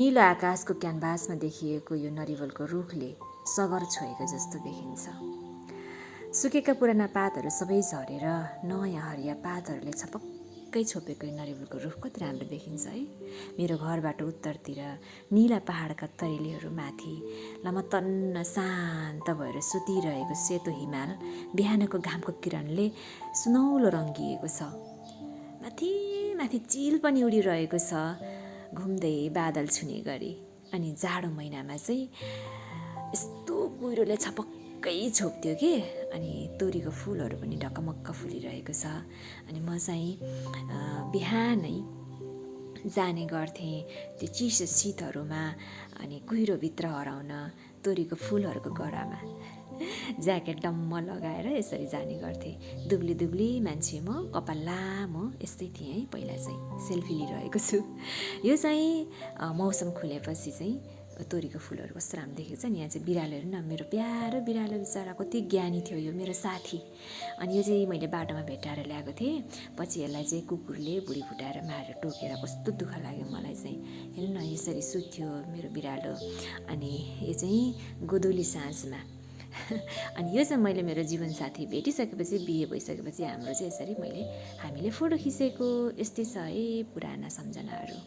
नीलो आकाशको क्यानभासमा देखिएको यो नरिवलको रुखले सगर छोएको जस्तो देखिन्छ। सुकेका पुराना पातहरू सबै झरेर नयाँ हरिया पातहरूले छपक्कै छोपेको यो नरिवलको रुख कति राम्रो देखिन्छ है। मेरो घरबाट उत्तरतिर नीला पहाडका तैलीहरू माथि लमतन्न शान्त भएर सुतिरहेको सेतो हिमाल बिहानको घामको किरणले सुनौलो रङ्गिएको छ। माथि माथि चिल पनि उडिरहेको छ घुम्दै बादल छुने गरी। अनि जाडो महिनामा चाहिँ यस्तो कुहिरोले छपक्कै छोप्थ्यो कि। अनि तोरीको फुलहरू पनि ढकमक्क फुलिरहेको छ। अनि म चाहिँ बिहानै जाने गर्थेँ त्यो चिसो शीतहरूमा अनि कुहिरोभित्र हराउन तोरीको फुलहरूको गरामा ज्याकेट डम्म लगाएर यसरी जाने गर्थेँ। दुब्ली दुब्ली मान्छे म, कपाल लामो यस्तै थिएँ है। पहिला चाहिँ सेल्फी लिइरहेको छु। यो चाहिँ मौसम खुलेपछि चाहिँ तोरीको फुलहरू कस्तो राम्रो देखेको छ नि। यहाँ चाहिँ बिरालोहरू न, मेरो प्यारो बिरालो बिचरा कति ज्ञानी थियो यो मेरो साथी। अनि यो चाहिँ मैले बाटोमा भेटाएर ल्याएको थिएँ। पछि यसलाई चाहिँ कुकुरले भुँडी फुटाएर मारेर टोकेर कस्तो दुःख लाग्यो मलाई चाहिँ। हेर्नु न यसरी सुत्थ्यो मेरो बिरालो। अनि यो चाहिँ गोधुली साँझमा अनि यो चाहिँ मैले मेरो जीवनसाथी भेटिसकेपछि, बिहे भइसकेपछि हाम्रो चाहिँ यसरी हामीले फोटो खिचेको। यस्तै छ है पुराना सम्झनाहरू।